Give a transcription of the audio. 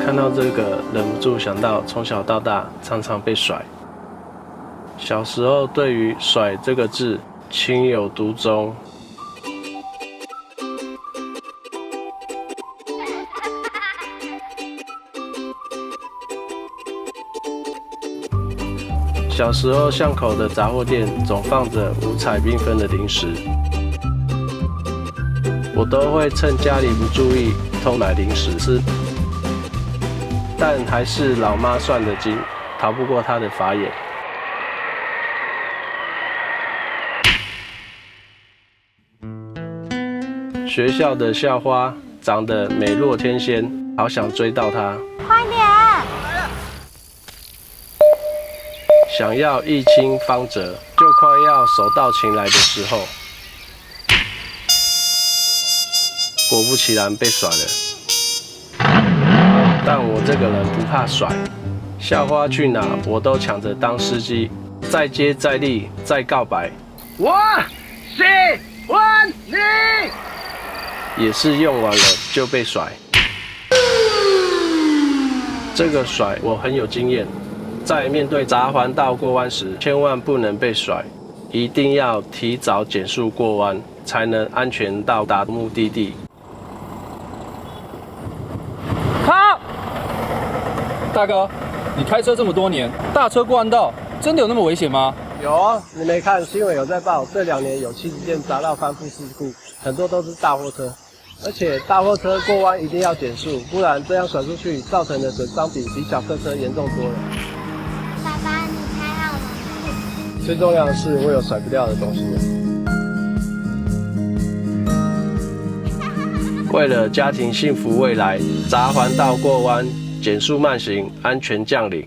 看到這個，忍不住想到從小到大常常被甩。小時候對於“甩”這個字情有獨鍾。小時候巷口的雜貨店總放着五彩繽紛的零食，我都會趁家裡不注意偷買零食吃，但還是老媽算得精，逃不過她的法眼。學校的校花長得美若天仙，好想追到她。快點！想要一親芳澤，就快要手到擒來的時候，果不其然被甩了。但我這個人不怕甩，校花去哪我都搶着當司機，再接再厲，再告白。我喜歡你。也是用完了就被甩。這個甩我很有經驗，在面對匝環道過彎時，千萬不能被甩，一定要提早減速過彎，才能安全到達目的地。卡！大哥，你開車這麼多年，大車過彎道真的有那麼危險嗎？有啊，你沒看新聞有在報，這2年有70件匝道翻覆事故，很多都是大貨車，而且大貨車過彎一定要減速，不然這樣甩出去造成的損傷比小客車嚴重多了。爸爸，你開好了嗎？最重要的是，我有甩不掉的東西。為了家庭幸福未來，匝環道過彎，減速慢行，安全降臨。